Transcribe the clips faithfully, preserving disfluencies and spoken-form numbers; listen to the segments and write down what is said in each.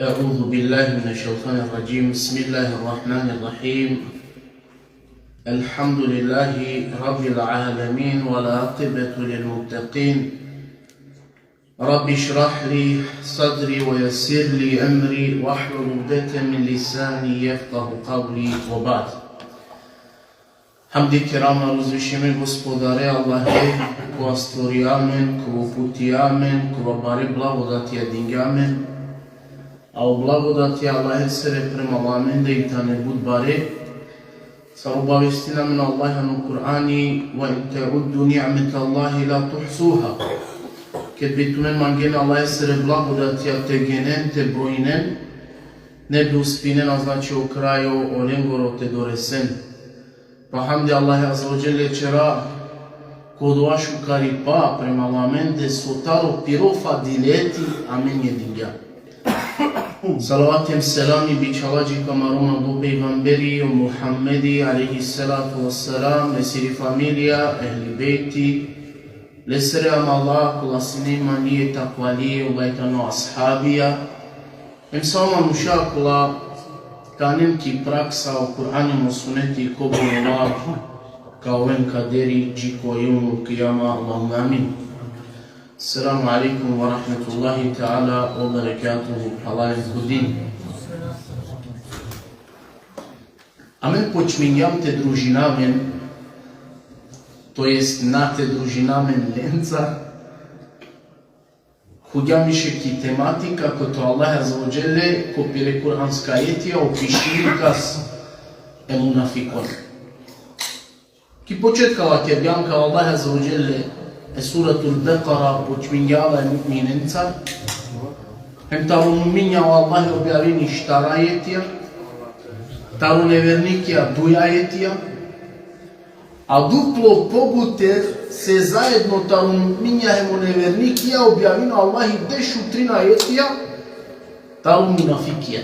أعوذ بالله من الشيطان الرجيم. بسم الله الرحمن الرحيم. الحمد لله رب العالمين، والعاقبة للمتقين. رب اشرح لي صدري ويسر لي أمري واحلل عقدة من لساني يفقه قولي، وبعد. Hamdi kerama uzvišime Gospodare Allahe, kova stvorija amen, kova uputija amen, kova bare blagodatija dingja amen, a o blagodatija Allahesere prema amende i tane but bare, sar obavestini amen o Allah ano Kur'ani: وإن تعدوا نعمة الله لا تحصوها. Ked bi tumen mangena Allahesere blagodatija te genen, te brojnen, ne bi uspinena, znači, o krajo olengoro te doresen. Pa hamdi Allahe Azze ve Dželle ćera ko dova šukaripa prema amende so taro piro fadileti amenge dingja. Salavati hem selami bičhala dži ko amaro manglo pejgamberi o Muhammedi alejhi salatu ve selam, lesiri familija, ehli bejti, lesere amala, kola sine imanlije, takvalije, ola i tane ashabija, hem sa o manuša kola ka anen ki praksa o Kur'ani hem o suneti, kobor ola ka oven kaderi dži ko jevmul kijama, Allahumme amin. Esselamu alejkum ve rahmetullahi teala ve berekatuhu, phralalen ko din. Amen počmingjam te družina amen, to jest na te družina amen lenca, Hugja više ki tematika kote o Allah Azze ve Dželle ko pire kuranska ajetija opišini kas e munafikon. Ki početka vakergjam kaj o Allah Azze ve Dželle e Suratul Bekara počmingja la e mu'minenca. Hem taro mu'minja o Allah objavini štar ajetija, taro nevernikija duj ajetija, a duplo pobuter se zaedno taro mu'minja hem o nevernikija objavini o Allahi dešutrin ajetija taro munafikija.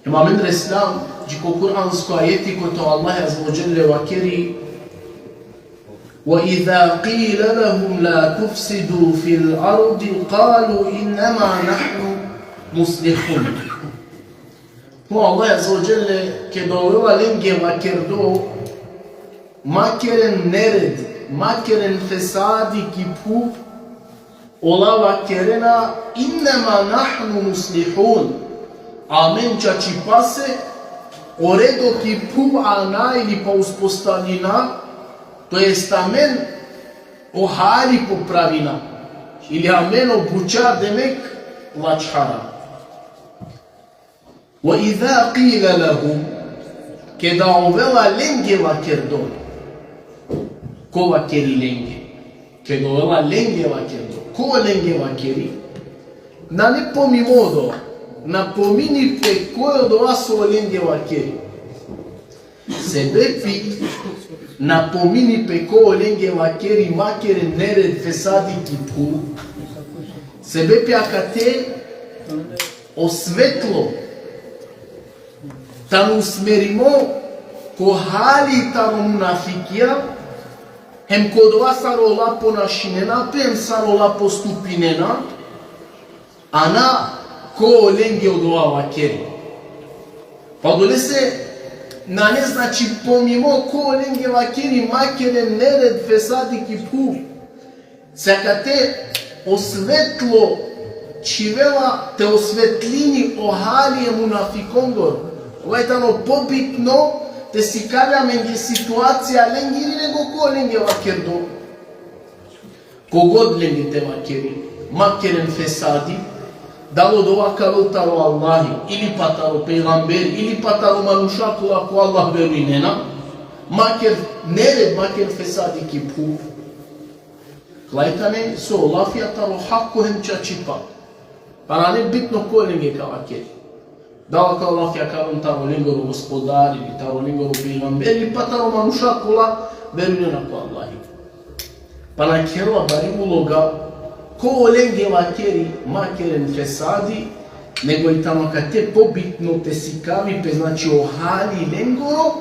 Hem amen reslam dži ko kuransko ajeti kote o Allah Azze ve Dželle vakeri: وإذا قيل لهم لا تفسدوا في الأرض قالوا إنما نحن مصلحون. O Allah Azze ve Dželle, keda ovela lenge vakerdo: ma keren nered, ma keren fesadi ki phuv, ola vakerena: إنما نحن مصلحون. Amen čačipase o redo ki phuv ana ili pa uspostavina, to jest amen o hali popravina, ili amen o buća demek lačhara. وإذا قيل لهم, keda ovela lenge vakerdo. Ko vakeri lenge? Keda ovela lenge vakerdo. Ko lenge vakeri? Nane pomimo odova. Na pomini pe ko odova so lenge vakeri. Sebepi na pomini pe ko lenge vakeri ma keren nered, fesadi ki phuv. Sebepi akate o svetlo tano usmerimo ko hali taro munafikija, hem ko dova sar ola ponašinena pe, hem sar ola postupinena, a na ko lenge odova vakeri. Pa odolese nane, znači, pomimo ko lenge vakeri ma keren nered, fesadi ki phuv. Se akate o svetlo čhivela te osvetlini o hali e munafikongoro. Ola i tano pobitno te sikavi amenge situacija lengiri nego ko lenge vakerdo. Kogod lenge te vakeri ma keren fesadi, dal odova ka ovel taro Allahi, ili pa taro pejgamberi, ili pa taro manuša kola ko Allah verujnena, ma ker nered, ma ker fesadi ki phuv. Ola i tane so lafija taro hako hem čačipa. Pa nane bitno ko lenge ka vakeri. Dal ka lafija ka aven taro lengoro Gospodari, ili taro lengoro pejgamberi, ili pa taro manuša kola verujnena ko Allahi. Pa na kerela bari uloga ko lenge vakeri ma keren fesadi, nego i tano akate pobitno te sikavi pe, znači, o hali lengoro,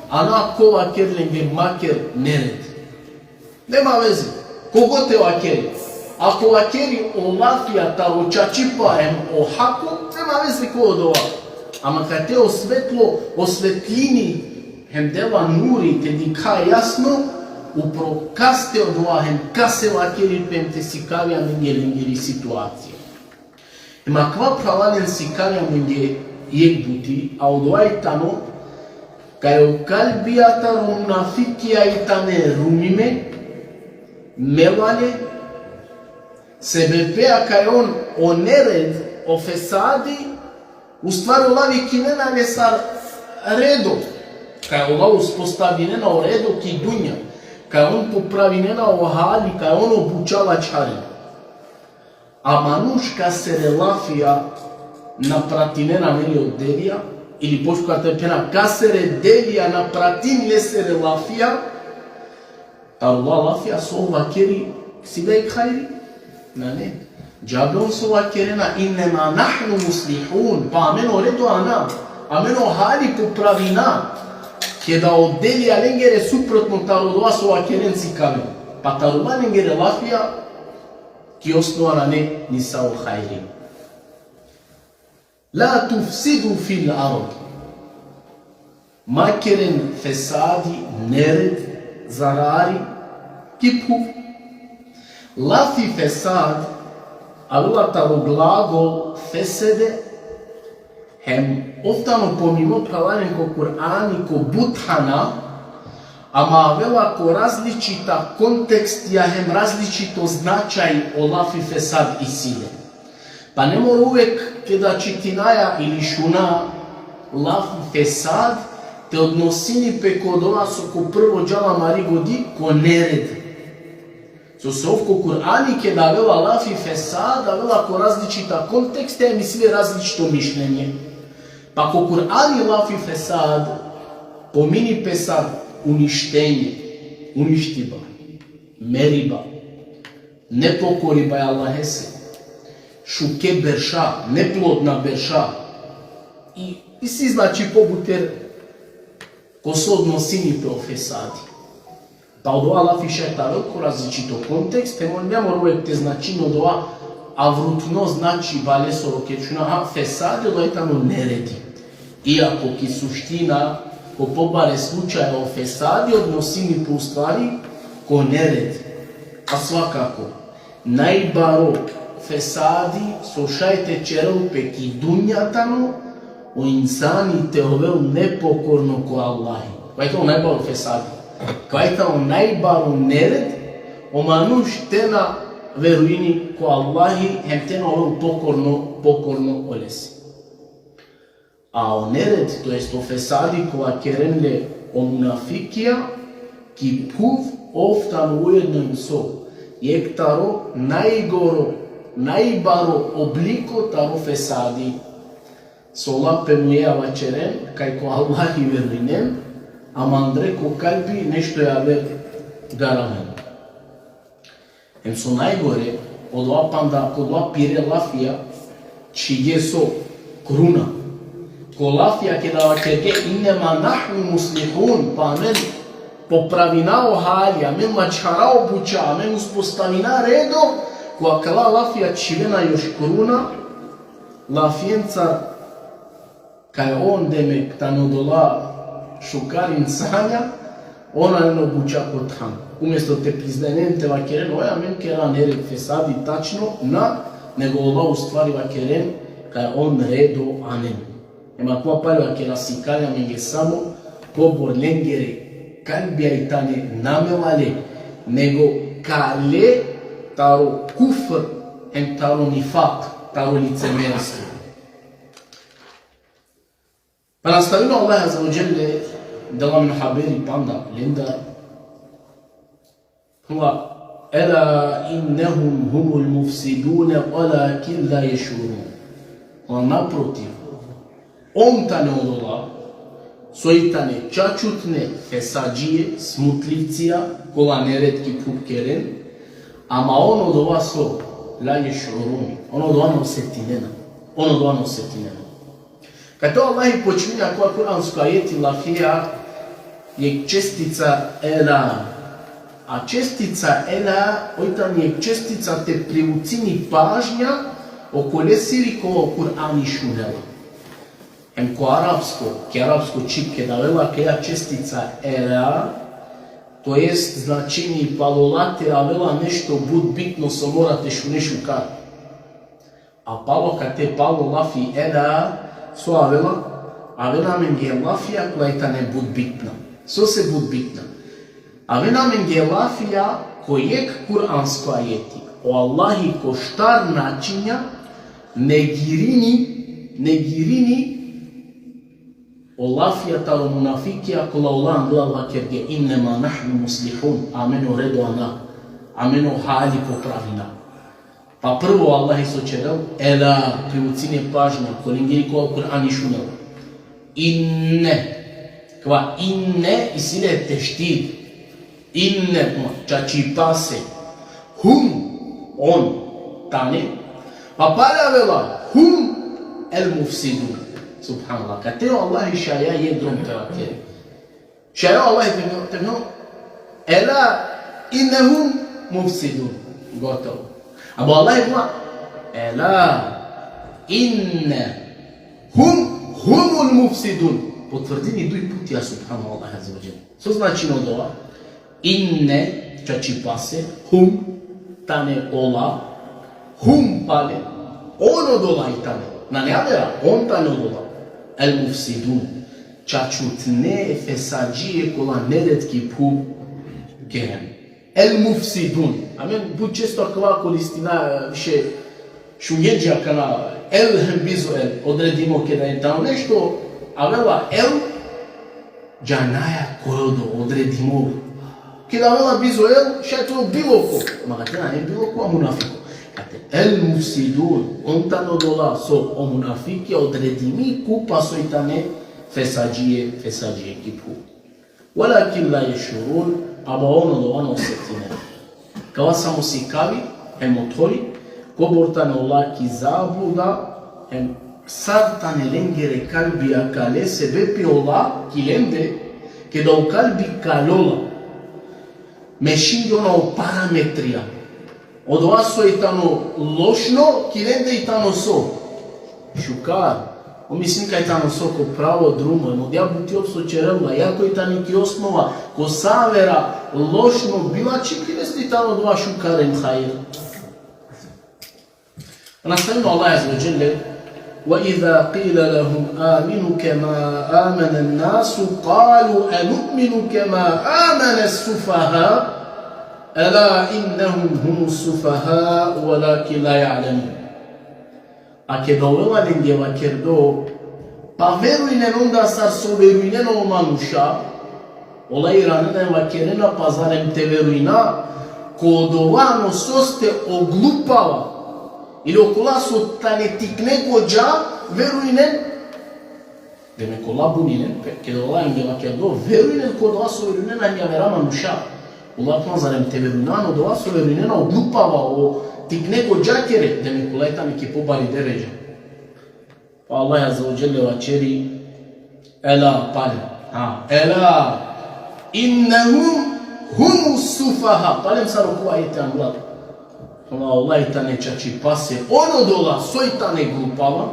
a na ko vakeri lenge ma ker nered. Nema veze. Kogod te vakeri. Ako vakeri o lafija taro čačipa hem o hako, nema veze ko odova. Ama kate o svetlo osvetlini hem dela nuri te dikha jasno, upro kaste odova hem kase vakeri pe hem te sikavi amenge lengeri situacija. Hem akava, phralalen, sikavi amenge jekh buti, a odova i tano kaj o kalbija taro munafikija i tane rumime, melale, sebepi kaj on o nered, o fesadi, ustvari ola vikinena le sar redo, kaj ola uspostavinena o redo ki dunja, kaj on popravinena o hali, kaj on o buča vaćharen. A manuš kasere lafija na pratinena, neli, o delija, ili pošukar te phena kasere delija na pratin lesere lafija, taro ola lafija so vakeri, si da i hajri? Nane. Džabe on so vakerena, innema nahnu muslihun, pa amen o redo ana, amen o hali popravina, keda o delija lengere suprotno taro odova so vakeren sikaven. Pa taro ola lengere lafija, ki osnova nane nisavo hajri. La tufsidu fil ard. Ma keren fesadi, nered, zarari, ki phuv. Lafi fesad avela taro glagol fesede, hem ov tano pomimo, phralalen, ko Kur'ani ko but thana, ama avela ko različita kontekstija hem različito značaj o lafi fesad isi le. Pa ne mora uvek keda čitinaja ili šuna lafi fesad, te odnosini pe ko odova so ko prvo džala mari godi ko nered. So, so ov ko Kur'ani keda avela lafi fesad, avela ko različita kontekste, hem isi le različito mišljenje. Pa ko Kur'ani lafi fesad pomini pe sar uništenje, uništiba, meriba, nepokoriba e Allahese, šuke berša, neplodna berša. I, isi, znači, pobuter ko so odnosini pe o fesadi. Pa odova lafi šaj te avel ko različito kontekst, hem on ne mora uvek te značini odova avrutno značiba lesoro, ked šuna, ha, fesadi, odova i tano neredi. Iako ki suština, ko pobare slučaja o fesadi odnosini pe ustvari ko nered. A svakako, najbaro fesadi so šaj te ćerel pe ki dunja tano, o insani te ovel nepokorno ko Allahi. Kova i tano najbaro fesadi. Kova i tano najbaro nered, o manuš te na verujini ko Allahi, hem te na ovel pokorno, pokorno olese. A o nered, to jest o fesadi kova keren le o munafikija, ki phuv, ov tano ujedno hem so jekh taro najgoro, najbaro obliko taro fesadi. So ola pe mujeja vaćeren kaj ko Allahi verujnen, ama andre ko kalbi nešto javer garaven. Hem so najgore, odova panda, ko odova pire lafija, čhige so kruna. Ko lafija keda vakerge, innema nahnu muslihun, pa amen popravina o hali, amen vaćhara o buća, amen uspostavina redo, ko akala lafija čhivena još kruna, lafijencar kaj on, demek, tano odola šukar insanja, on anena o buća ko than. Umesto te priznanen, te vakeren, oj, amen kera nered, fesadi, tačno, na, nego ola ustvari vakeren kaj on redo anen. Hem akava pali vakera, sikavi amenge samo kobor lengere kalbija i tane na melale, nego kale taro kufr, hem taro nifak, taro licemerstvo. Pa nastavini o Allah Azze ve Dželle, dela amen haberi panda lendar. Hua, ela innehum humul mufsidune, walakin la ješurun. Hua, naprotiv, on tane odola, soj tane čačutne fesadžije, smutlivcija, kola nered ki phuv keren, ama on odova so la ješurun, on odova na osetinena, on odova na osetinena. Kate o Allahi počmini akava kuransko ajeti lafija jekh čestica ela, A čestica ela, oj tani jekh čestica te privucini pažnja okolesiri kova o Kur'ani šunela. Hem ko arapsko, ki arapsko čhib keda avela kaja čestica ela, to jest značini palo late avela nešto but bitno so mora te šune šukar. A palo kate palo lafi ela, so avela, avena amenge lafija kola i tane but bitna. Sose but bitna? Avena amenge lafija ko jekh kuransko ajeti. O Allahi ko štar načinja negirini, negirini o lafija taro munafikija kola ola angla vakerge: "Innema nahnu muslihun", amen o redo ana, amen o hali popravina. Pa prvo Allahi so ćerel, ela, privucini pažnja, kolengiri kova o Kur'ani šunel. Inne, kova inne isi le teštid. Inne, čačipase. Hum, on, tane. Pa pale avela, hum el mufsidun. Subhanallah. Kate o Allahi šaja jekh drom te vakeri. Šaj o Allahi te phenel, te phenel: "Ela innehum mufsidun." Gotovo. Ama o Allahi phenela: "Ela innehum humul mufsidun." Potvrdini duj putija, subhanallah azze ve dželle. So značini odova? Inne, čačipase, hum, tane ola, hum pale, on odola i tane. Nane avera, on tane odola. El mufsidun. Čačutne fesadžije kola nered ki phuv keren. El mufsidun. Amen but često akava koristina, više šunđe akana el hem bizo el, odredimo keda i tano nešto, avela el, džanaja koj odo, odredimo. Keda avela bizo el, šaj te bilo ko. Ma kate nane bilo ko, a munafiko. Kate el mufsidun, on tane odola so o munafiki odredimi kupa so i tane fesadžije, fesadžije ki phuv. Velakin la ješurun, ama on odova na osetinen. Kava samo sikavi, hem othori, kobor tane ola ki zabluda, hem sar tane lengere kalbija kale, sebepi ola ki lende, keda o kalbi kalola, mešinge ona o parametrija. Odova so i tano lošno, ki lende i tano so? Šukar. On mislini kaj tano so ko pravo drumo, hem odija buti so ćerela, iako i tani ki osnova, ko sa avera lošno, bilačhi ki leste i tano odova šukar hem hajr. Nastavimo Allah azze ve dželle: "Ve iza qila lehum aminu kema amenen nasu, kalu enu'minu kema amenes sufaha, ela innehum humus sufaha, velakin la ja'lemun." A keda ovela lenge vakerdo: "Pa verujnen onda sar so verujnena o manuša", ola iranena hem vakerena: "Pa zarem te verujna ko odova ano soste oglupava, ili okola so tane tikne godža verujnen?" Demek ola buninen pe, keda ola lenge vakerdo: "Verujnen ko odova so verujnena i avera manuša." Ola phenena: "Zarem te verujna ano odova so verujnena o glupava, o tikne godžakere?" Demek ola i tane ki pobari deredža. Pa Allah azze ve dželle vaćeri: "Ela", palem. Ha, "ela innehum humus sufaha." Palem sar okova ajeti angla. Ama ola i tane čačipase, on odola so i tane glupava,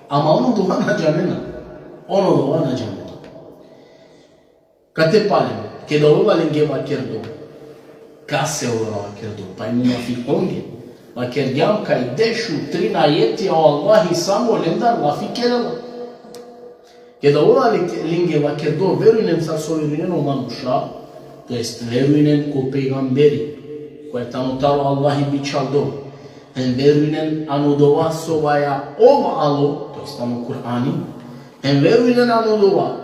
ama on odova na džanena. On odova na džanena. Kate palem, keda ovela lenge vakerdo, kase ovela vakerdo, pa i munafikonge, vakergjam kaj dešutrin ajetija o Allahi samo lendar lafi kerela. Keda ovela lenge vakerdo: "Verujnen sar so verujnena o manuša", to jest verujnen ko pejgamberi, koj tano taro Allahi bičhaldo, hem verujnen ano dova so vaja ov alo, to jest ano Kur'ani, hem verujnen ano dova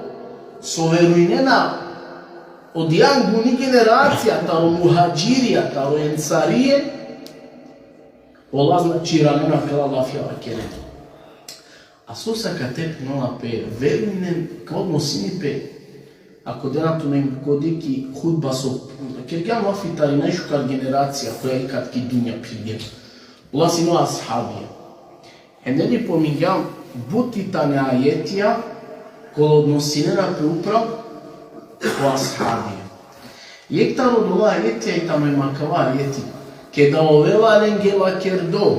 so verujnena odija anguni generacija, taro muhadžirija, taro ensarije, ola, znači, iranena akala lafija vakerena. A so sa kate phenela pe verujnen, ka odnosini pe, ako dena tumen godi ki hutba so kergjam lafi tari najšukar generacija koja ikad ki dunja philgjen. Ola sine o ashabija. Hem ine pomingjam, but i tane ajetija kola odnosinena pe upral ko ashabija. Jekh taro odola ajetija i tano akava ajeti. Keda ovela lenge vakerdo: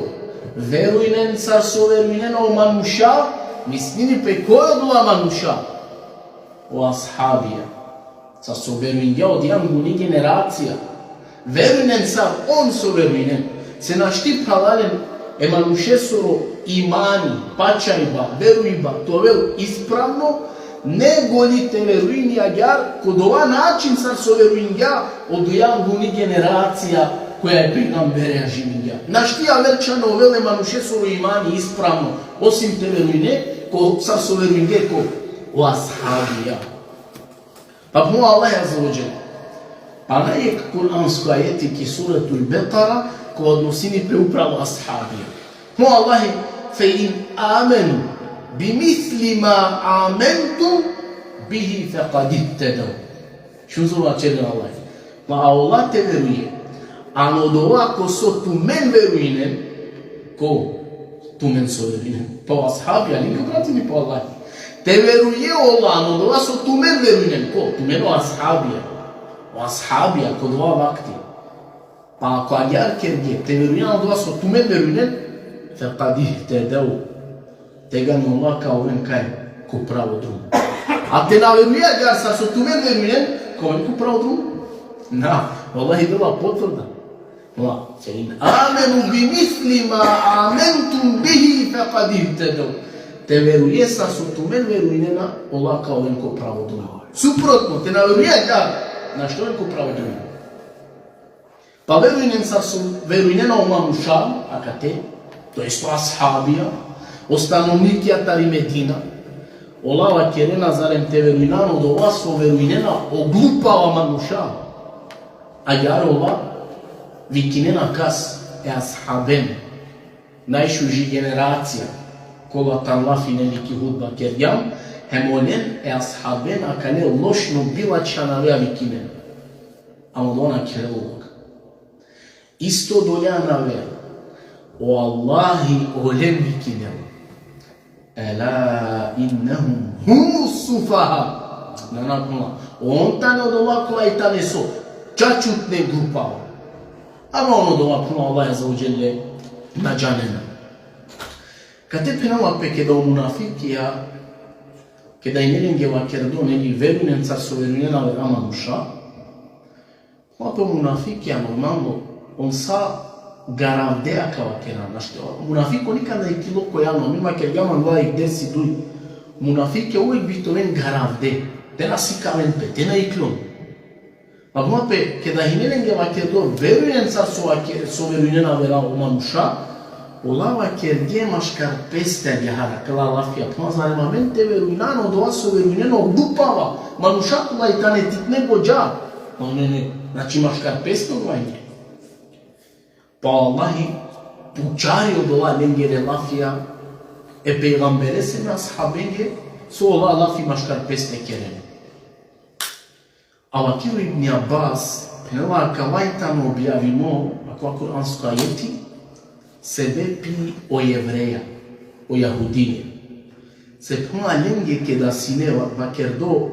Verujnen sar so verujnena o manuša, mislini pe koj odola manuša? O ashabija. Sar so verujnena odija anguni generacija. Verujnen sar on so verujnen. Se našti, phralalen, e manušesoro imani, pačajba, verujba te ovel ispravno, nego li te verujni agjaar ko dova način sar so verujnena odoja anguni generacija koja e pejgambereja živingja. Našti aver čhane ovel e manušesoro imani ispravno, osim te verujne ko sar so verujnge ko o ashabija. Pa phenela o Allah Azze ve Dželle. Pana jekh kuransko ajeti ki Suretul Bekara, kova odnosini pe upravo ashabija. Phenela o Allah: فإن آمنوا بمثل ما آمنتم به فقد اهتدوا. Šun so vaćerela o Allah. Pa ola te veruje ano dova ko so tumen verujnen, ko tumen so verujnen. Pa o ashabija, lenge obratini pe o Allah. Te veruje ola ano dova so tumen verujnen, ko tumen? O ashabija. O ashabija, ko dova vakti. Pa ako agjaar kerge, te veruje ano dova so tumen verujnen, فقد اهتدوا. Tegani ola ka oven kaj? Ko pravo drum. A te na veruje agjaar sar so tumen verujnen, ka oven ko pravo drum? Na, o Allah dela potvrda. Ola, فإن آمنوا بمثل ما آمنتم به فقد اهتدوا. Te veruje sar so tumen verujnena, ola ka oven ko pravo drum. Suprotno, te na veruje agjaar, našti oven ko pravo drum. Pa verujnen sar so verujnena o manuša akate, to jest o ashabija, o stanovnikija tari Medina, ola vakerena zarem te verujna ano dova so verujnena o glupava manuša. Agjaar ola vikinena kas? E ashaben. Najšuži generacija, kola taro lafi, neli, ki hutba kergjam, hem olen e ashaben akale lošno bilačhana avea vikinena. Ama dova na kerela uloga. Isto dolea na avea. O Allahi olen vikinela. ألا إنهم هم السفهاء. Na, na, phenela. On tane odola kola i tane so? Čačutne, glupava. Ama on odola, phenela, o Allah Azze ve Dželle na džanena. Kate phenela pe keda o munafikija, keda ine lenge vakerdo, neli, verujnen sar so verujnena avera manuša, Oto munafikija, normalno, on sa garavde akava kera, našti. Munafiko nikad na iklilo ko javno, mi ma kergjam akava dersi duj. Munafikija uvek bi te oven garavde, te na sikaven pe, te na iklon. Ama pe, keda hine lenge vakerdo, verujnen sar so vake-, so verujnena avera o manuša, ola vakergje maškar peste agjaar akala lafija, phenela, zarem amen te verujna ano dova so verujnena o glupava manuša kola i tane tikne godža. Ne, ne, ne, znači maškar peste odova inge. Pa o Allahi pučari odola lengere lafija, e pejgamberese hem ashabenge, so ola lafi maškar peste kerena. A vakeri o Ibni Abbas, phenela, akava i tano objavimo, akava kuransko ajeti, sebepi o Jevreja, o Jahudije. Se, phenela, lenge keda sine va-, vakerdo,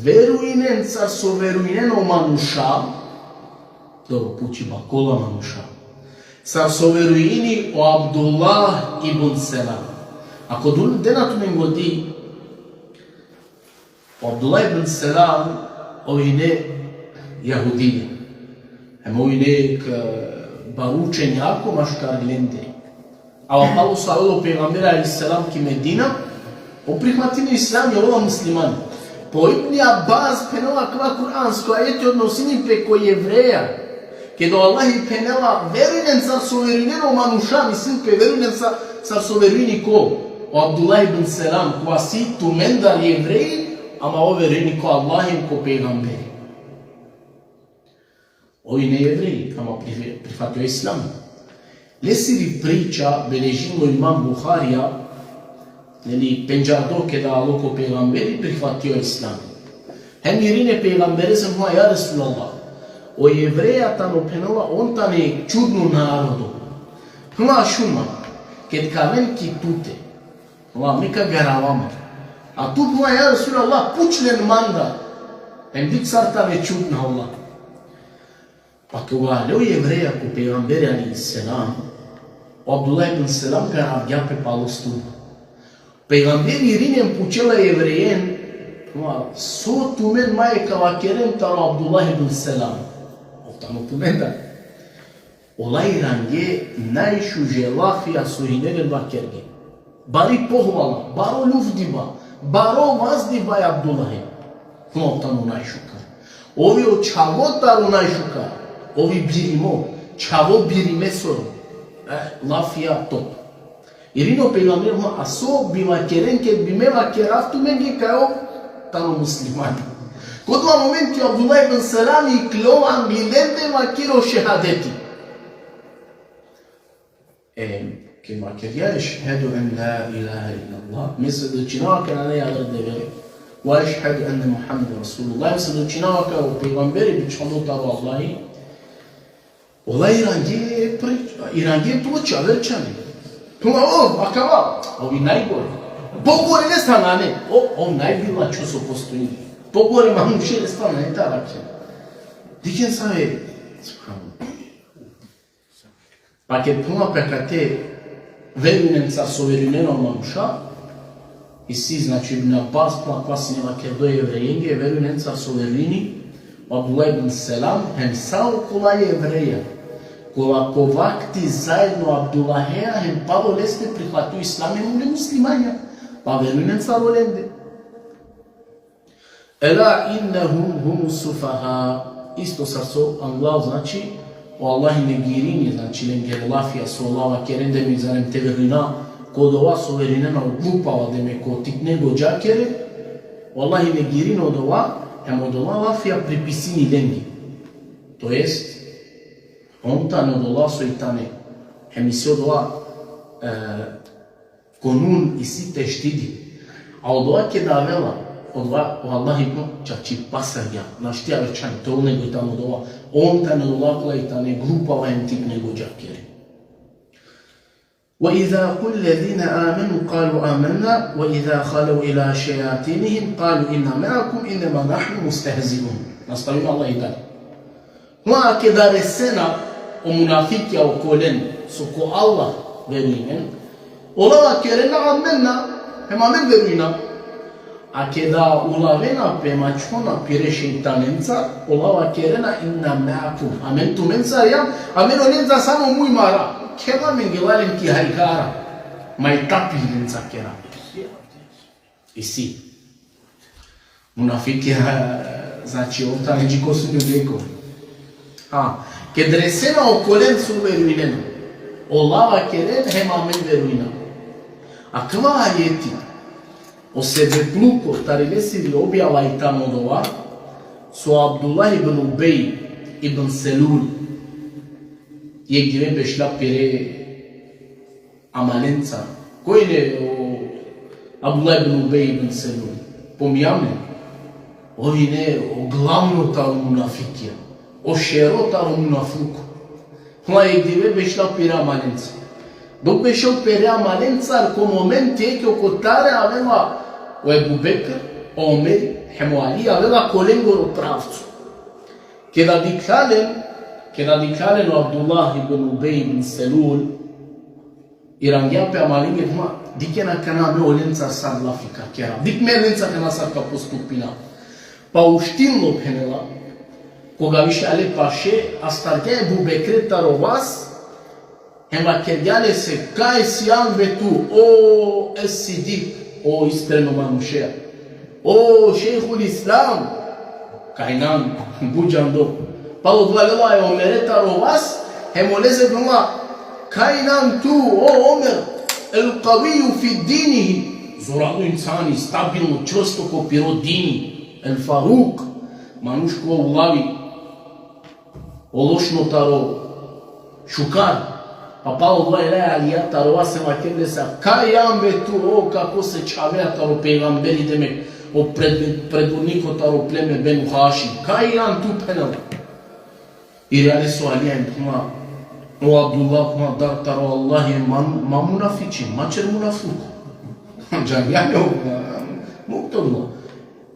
verujnen sar so verujnena o manuša, dobro, pučiba kola manuša, sar so verujini o Abdullah ibn Selam. Ako dul-, dena tumen godi, O Abdullah ibn Selam, ov ine Jahudija. Hem ov ine jekh, e, baro učenjako maškar lende. A palo so avela o pejgamberi alejhi selam ki Medina, ov prihvatini o islam i ovela musliman. Pa o Ibni Abbas phenela, akava kuransko ajeti odnosini pe ko Jevreja. Keda o Allahi phenela, verujnen sar so verujnena o manuša, mislini pe verujnen sa-, sar so verujini ko? O Abdullah ibn Selam, kova si tumendar Jevreji, ama ov verujini ko Allahi, ko pejgamberi. Ov ine Jevreji, ama pri-, prihvatio islam. Lesiri priča beležini o imam Buharija, neli, pendžardo keda alo ko pejgamberi, prihvatio islam. Hem irini e pejgamberese, phenela: Ja Resulallah, o Jevreja tano, phenela, on tano čudno narodo. Phenela: Šun man, ked ka aven ki tute, phenela, me ka garava man. A tu, phenela, ja Resulallah, puč len mandar. Hem dikh sar tane čudna ola. Pa koga ale o Jevreja ko pejgamberi alejhi selam, o Abdullah ibn Selam garavgja pe palo stuba. Pejgamberi irini hem pučela e Jevrejen, ma, so tumen ma e ka vakeren taro Abdullah ibn Selam? Ov tano tumendar. Ola irange najšuže lafija so hine len vakerge. Bari pohvala, baro lufdiba, baro vazdiba e Abdullahe. Ov tano najšukar. Ov i o čhavo taro najšukar. Ov i birimo, čhavo birimesoro. E, lafija top. Irini o pejgamberi, ma, a so bi vakeren ked bi me vakerav tumenge kaj ov tano muslimani. Ko dova momenti o Abdullah ibn Selam ikljola angli lende, vakeri o šehadeti. E, ked vakergja: "Ešhedu en la ilahe illallah", me svedočinava kaj nane aver Devel, "ve ešhedu enne Muhammeden Resulullah", me svedočinava kaj o pejgamberi bičhalo taro Allahi. Ola irange pre-, irange ploča, aver čhane. Tuma o, akava, ov i najgore. Pogore leste nane, o, ov najbi lačho so postojini. Pogore manuše leste nane te arakhen. Dikhen save, subhanallah. Pa ked phuma pe akate verujnencar so verujnena o manuša, isi, znači, Ibn Abbas, pa akava sine vakerdo e Jevrejenge, verujnencar so verujini o Abdullah ibn Selam, hem sa okola Jevreja, kola ko vakti zaedno Abdullaheja, hem palo leste prihvati o Islam, hem ule muslimanja, pa verujnencar olende. Ela innehum humus sufaha. Isto sar so angla, znači, o Allah negirini, znači, lengere lafija so ola vakeren, demek, zarem te verujna ko dova so verujnena o glupava, demek, o tikne godžakere, o Allah negirini odova, hem odola lafija pripisini lenge. To jest, on tane odola so i tane. Hem isi odova, e, ko nun isi teštidi. A odova keda avela, odova, o Allah i po čačipasargja. Našti aver čhane, te ol nego i tano odova. On tane odola kola i tane glupava hem tikne godžakere. وإذا لقوا الذين آمنوا قالوا آمنا وإذا خلوا إلى شياطينهم قالوا إنا معكم إنما نحن مستهزئون. Nastavini Allah i dalje. Ma keda resena o munafikija okolen so ko Allah verujnen, ola vakerena amenna, hem amen verujna. A keda ulavena pe, mačhona pire šejtanenca, ola vakerena inna meakum, amen tumencar jam, amen olenca samo muj mara. Keda amenge lalen ki hajgara, ma i tapinenca kera. Isi. Munafikija, znači, ov tane dži ko sudnjo deka. Ha, ked resena okolen so verujnen, ola vakeren hem amen verujna. Akava ajeti, o sebepluko tari lesiri objava i tano dova, so Abdullah ibn Ubej ibn Selul, jekh dive bešla pire amalenca. Koj ine o Abdullah ibn Ubej ibn Selul? Pomnjam le. Ov ine o glavno taro munafikija. O šero taro munafuko. Ov jekh dive bešla pire amalenca. Dok bešel pire amalenca, ko momenti jekh okotare avela o Ebu Bekr, o Omer, hem o Ali, avela ko lengoro pravco. Keda dikhlja len, keda dikhlja len o Abdullah ibn Ubej ibn Selul, irangja pe amalenge, ma, dikhen akana me olenca sar lafi ka kera. Dikh me olenca akana sar ka postupina. Pa uštinlo, phenela, koga više ale paše, astargja e Ebu Bekre taro vas, hem vakergja lese: kaj sian be tu, o Es-Siddik, o iskreno manušea. O Šejhul Islam, kaj inan, but džando. Palo dova lela e Omere taro vas, hem olese phenela: kaj inan tu, o Omer, el-kaviju fi dinihi, zoralo insani, stabilno, čvrsto ko piro dini, el-Faruk, manuš ko ulavi o lošno taro šukar. Pa palo dova lela e Alija taro vas hem vakergja lese: kaj ian be tu, o, kako se čhavea taro pejgamberi, demek, o pred-, predvodniko taro pleme Benu Hašim. Kaj ian tu, phenela. Irja lese o Alija hem phenela: o Abdullah, phenela, dar taro Allahi ma, ma munafičin, ma ćer munafuko. Džanea le o, ma, mukto dova.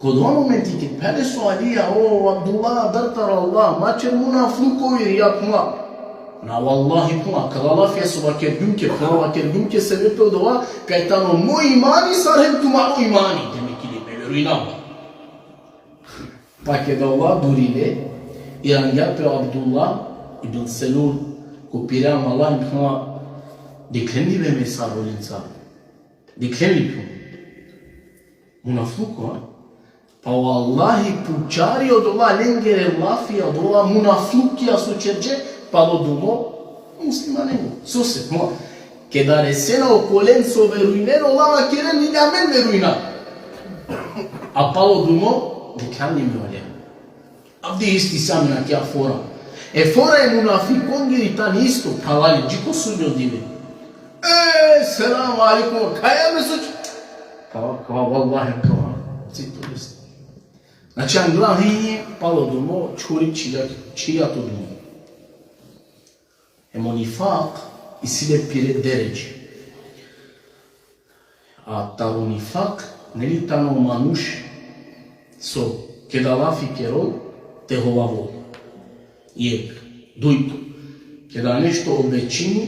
Ko dova momenti ked phenela so Alija: O Abdullah, dar taro Allah, ma ćer munaflukovi, ja, phenela. Na, vallahi, phenela, kala lafija so vakergjum tuke, phenela, vakergjum tuke sebepi odova kaj tano mo imani sar hem tumaro imani, demek ili me verujnava. Pa keda ola durile, irangja pe Abdullah ibn Selul ko pire amala, phenela: Dikhljen li be me sar olenca? Dikhljen li, phenela? Munafluko, a? Pa vallahi pučari odola lengere lafija, odola munaflukija so ćerđe, palo dumo muslimanengo. Sose, phenela, keda resena okolen so verujnen, ola vakeren: Ili amen verujna. A palo dumo, dikhljan li me olen? Avdive isto si amen akija fora. E fora e munafikongiri tani isto, phralalen, dži ko sudnjo dive. E, selamu alejkum, kaj amen so ć-, kava, kava, vallahi, kava, cito isto. Znači, angla hi, palo dumo, čhuri čhija, čhija to dumo. Hem o nifak isi le pire deredže. A taro nifak, neli, tano manuš so keda lafi kerol, te hovavol. Jek, dujto, keda nešto obećini,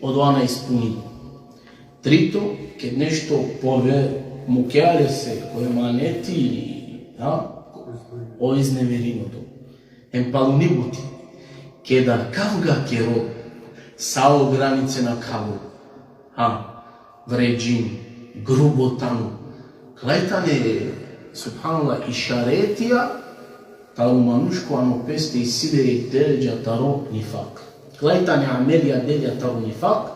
odova na ispunini. Trito, ked nešto pove-, mukea lese ko emaneti ili, ha, o izneverini oto. Hem paluni buti, keda kavga kerol, sa o granice nakhavol. Ha, vređini, grubo tano. Klaj tane, subhanallah, išaretija taro manuš kova ano peste isi le jek deredža taro nifak. Klaj tane amelija, delija taro nifak,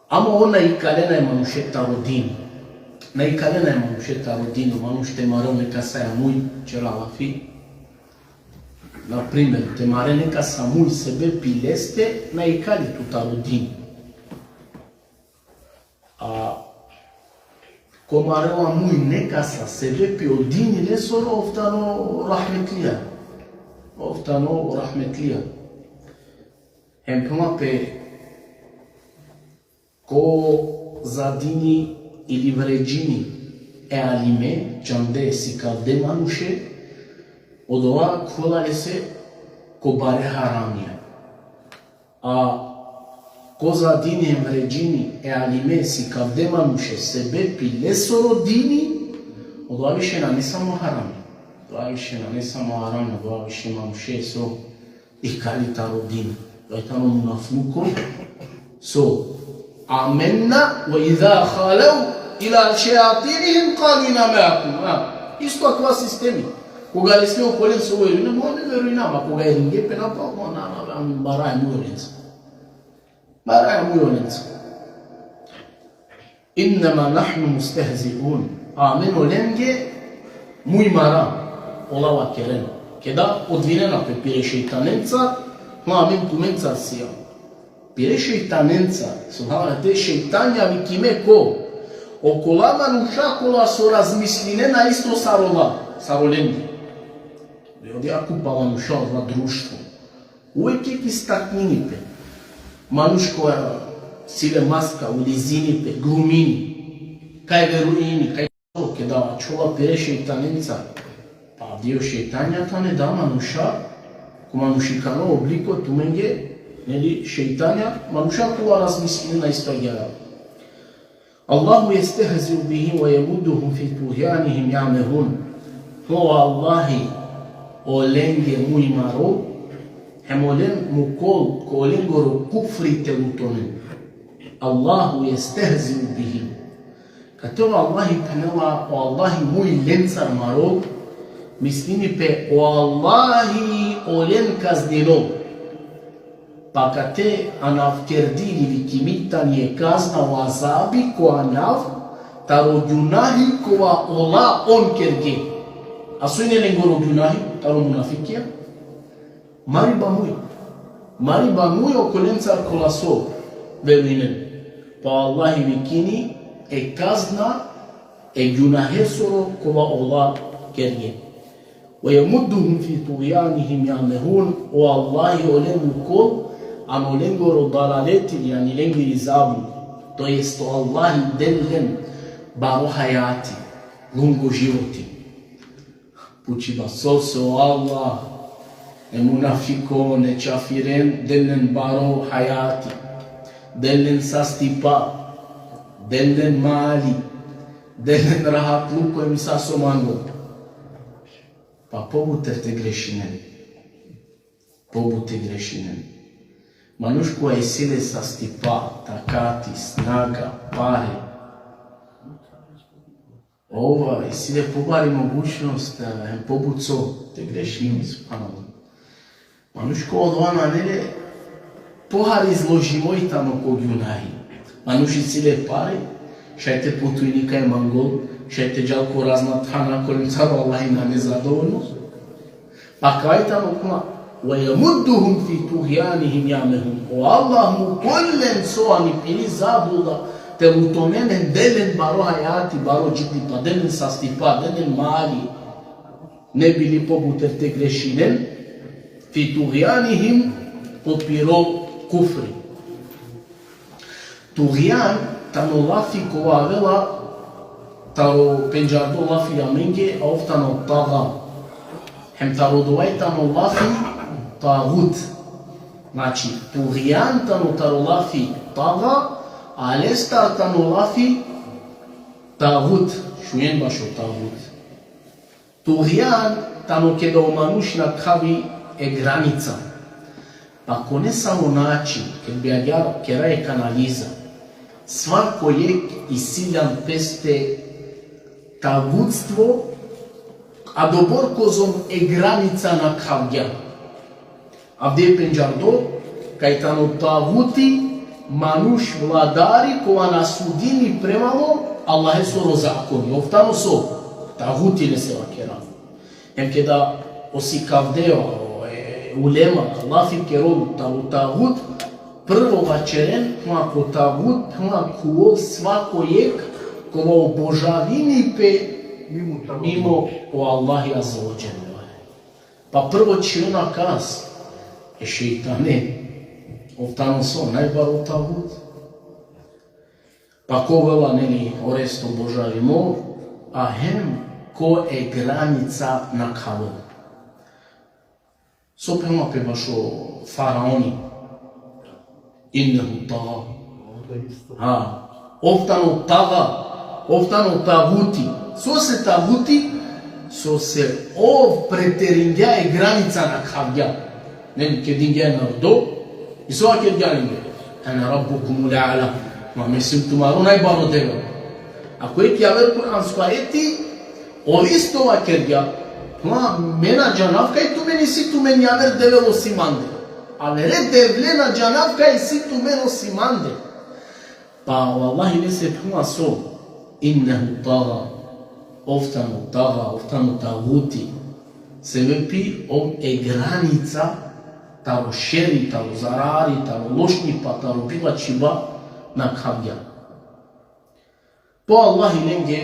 ama on na ikalena e manuše taro din. Na ikalena e manuše taro din, o manuš te marel nekasaja muj, ćera lafi. Na primer, te mare nekasa muj sebepi leste, na ikali tu taro din. A ko marela muj nekasa sebepi o dini lesoro, ov tano rahmetlija. Ov tano rahmetlija. Hem phenela pe, ko zadini ili vređini e alime, džande, sikavde manuše, odova khulela lese ko bare haramija. A ko zadini hem vređini e alime, sikavde manuše sebepi lesoro dini, odova više nane samo harami. Odova više nane samo harami, odova više manuše so ikali taro din. Odova tano munafluko so: Amenna ve iza halau ila šejatinihim kalu inna meakum. A, isto akava sistemi. Koga resne okolen so verujna, mo amen verujna, ama koga iringe pe napalal, mo na, na, na, maraja muj olenca. Maraja muj olenca. Innama nahnu mustehziun. Amen olenge muj mara, ola vakeren. Keda odvinena pe pire šejtanenca, ma amen tumenca sijam. Pire šejtanenca, subhanallah, te šejtanja vikime ko? Okola manuša kola so razmislinena isto sar ola, sar olenge. Odija kupa manuša, odova društvo. Uvek jek istaknini pe. Manuš kova si le maska, ulizini pe, glumini. Kaj verujini, kaj, keda ačhola pire šejtanenca. Pa dio šejtanja tane, da, manuša, ko manušikano obliko tumenge, neli, šejtanja, manuša kola razmislinena isto agjaar. Allahu jestehziu bihim ve jemudduhum fi tughjanihim ja'mehun. O Allahi olenge muj marol, hem olen mukol ko olengoro kufri te lutonen. Allahu jestehziu bihim. Kate o Allahi phenela, o Allahi muj lencar marol, mislini pe o Allahi olen kazninol. Pa kate anavkerdi ili vikimi tani e kazna, o azabi ko anav taro gjunahi kova ola on kerge. A so ine lengoro gjunahi, taro munafikija? Mariba muj. Mariba muj okolencar kola so verujnen. Pa o Allahi vikini e kazna e gjunahesoro kova ola kerge. Ve jemudduhum fi tughjanihim ja'mehun, o Allahi olen mukol ano lengoro dalaleti, jani lengiri zabluda. To jest o Allahi del len baro hajati, lungo životi. Pučiba sose, o Allah, e munafikon, e čafiren, del len baro hajati, del len sastipa, del len mali, del len rahatluko em sa so mangol. Pa pobuter te grešinen. Pobuter te grešinen. Manuš kova isi le sastipa, takati, snaga, pare. Ova, isi le pobari mogućnost, e, em pobuco te grešini, subhanallah. Manuš ko odova nane le pohari izložimo i tano ko gunahi. Manuš isi le pare, šaj te putujni kaj mangol, šaj te džal ko razna thana, kolen taro Allah i nane zadovoljno. Pa kaj tano kuma, وَيَمُدُّهُمْ فِي طُغْيَانِهِمْ يَعْمَهُونَ. O Allah mukhol len so ani pili zabluda, te lutonen em del len baro hajati, baro dživdipa, del len sastipa, del len mali. Ne bi li pobuter te grešinen, فِي طُغْيَانِهِمْ, po piro kufri. Tugjan tano lafi kova avela taro pendžardo lafi amenge, a ov tano taga. Hem taro dova i tano lafi tagut. Znači, tugjan tano taro lafi taga, a lestar tano lafi tagut. Šunen bašo tagut. Tugjan tano keda o manuš nakhavi e granica. Pa ko nesavo način, ked bi agjaar kera jekh analiza, svako jekh isi le an peste tagutstvo, adobor kozom e granica nakhavgja. Avdive pendžardo, kaj tano taguti, manuš, vladari, kova na sudini premalo Allahesoro zakoni. Ov tano so? Taguti lese vakera. Hem keda o sikavde, o, e, ulema, lafi kerol taro tagut, prvo vaćeren, ma ko tagut, ma ko svako jekh, kova obožavini pe mimo o Allahi azze ve dželle. Pa prvo čhivena kas? E šejtane. Ov tano so? Najbaro tagut. Pa ko ovela, neli, o resto obožavimo, a hem ko e granica nakhalo. So phenela pe bašo faraoni? Innehu taga. Ha. Ov tano taga, ov tano taguti. Sose taguti? Sose ov preteringja e granica, nakhavgja. Neli, kedingja e narodo, i so vakergja lenge? Ene rabbukumul a'la. Ma me sium tumaro najbaro Devel. Ako jekh javer kuransko ajeti, ov isto vakergja, ma me na džanav kaj tumen isi tumen javer Devel osim mande. Avere devle na džanav kaj isi tumen osim mande. Pa o Allahi lese phenela so? Innehu taga. Ov tano taga, ov tano taguti. Sebepi ov e granica taro šeri, taro zarari, taro lošnipa, taro bilačhiba nakhavgja. Po Allahi lenge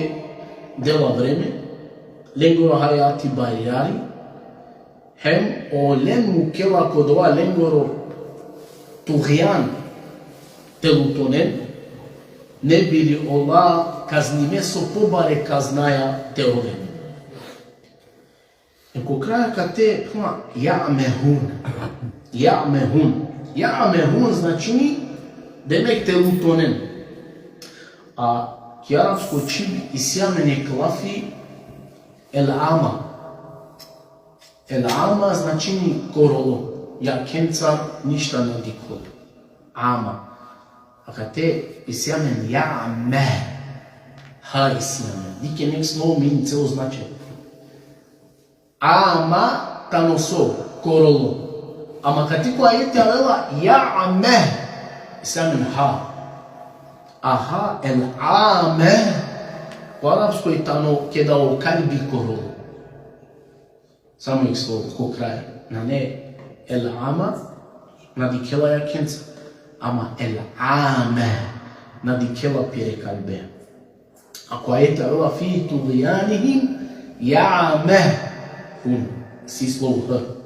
dela vreme, lengoro hajati barjari, hem olen mukhela ko dova lengoro tugjan te lutonen, ne bi li ola kaznime so pobare kaznaja te oven. E ko kraj akate phenela ja'mehun. Ja'mehun. Ja'mehun značini, demek, te lutonen. A ki arapsko čhib isi amen jekh lafi el ama. El ama značini korolo. Jakhencar ništa na dikhol. Ama. Akate isi amen ja'meh. Ha isi amen. Dikhen jekh slovo, meni celo značenje. Ama tano so? Korolo. Ama kate ko ajeti avela ja'meh, isi amen ha. Aha, el ameh, ko arapsko i tano keda o kalbi korolo. Samo jekh slovo ko kraj. Nane el ama, na dikhela jakhenca. Ama el ameh, na dikhela pire kalbe. A ko ajeti avela fi tugjanihim ja'mehun. Si slovo h.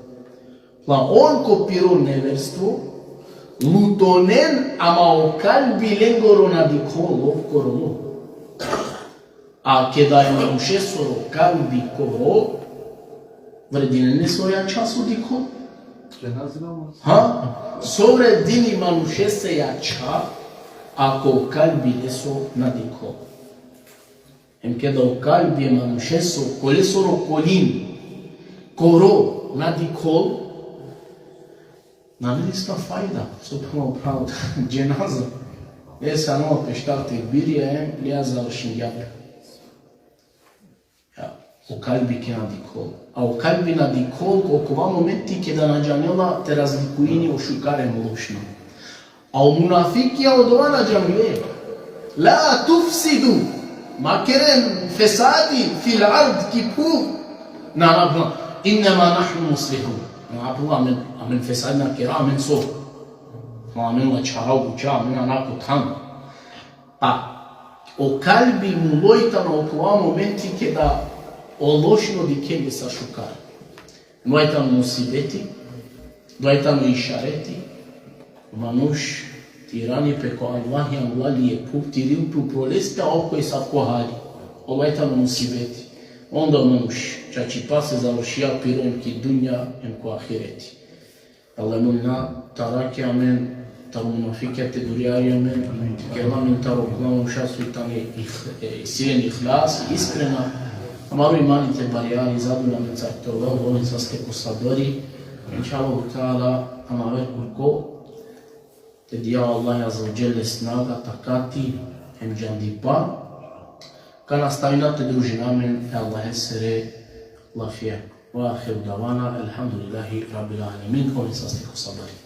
Pa on ko piro neverstvo lutonen, ama o kalbi lengoro na dikhol, ov korolo. A keda e manušesoro kalbi koro, Vredini leso jača so dikhol? Dženaze namaz. Ha? So vredini manušese jača, ako kalbi leso na dikhol? Em keda o kalbi e manušeso, kolesoro kolin, koro na dikhol, na vredini fajda, so pravo pravo, dženaza. E, sa no peštar tekbirija, em, lija završingja pe. Ja, o kalbi keda na dikhol. A o kalbi na dikhol, okova momenti keda na džanela te razlikujini o šukar em lošno. A o munafikija odova na džanele. La tufsidu, ma keren fesadi fil ard, ki phuv. Na, na, na. Innema nahnu muslihun. Na, na, amen, amen fesadi na kera, amen so. Amen la čhara buča, amen ana ko than. Pa, o kalbi mulo i tano okova momenti keda o lošno dikhel le sa šukar. Odova i tano musibeti, odova i tano išareti, manuš te irani pe ko Allahi, Allah li e phuv te iril pe upro leste, a ov ko esavko hali. Odova i tano musibeti. Onda o manuš čačipase završija piro em ki dunja, em ko ahireti. Allah molina te arakhi amen taro munafikija, te durjari amen, te kerel amen taro okova manuša so i tane ih-, e, isi len ihlas, iskrena, amaro imani te barjari, zadovoljno amen sar te ovel, oven saste ko sabri, inšallahu teala, amaro kurko, te dija o Allah azze ve dželle snaga, takati, em džandipa, ka nastavina te družina amen e Allahesere lafija. Ve ahiru davana, elhamdulillahi rabbil alemin, oven saste ko sabri.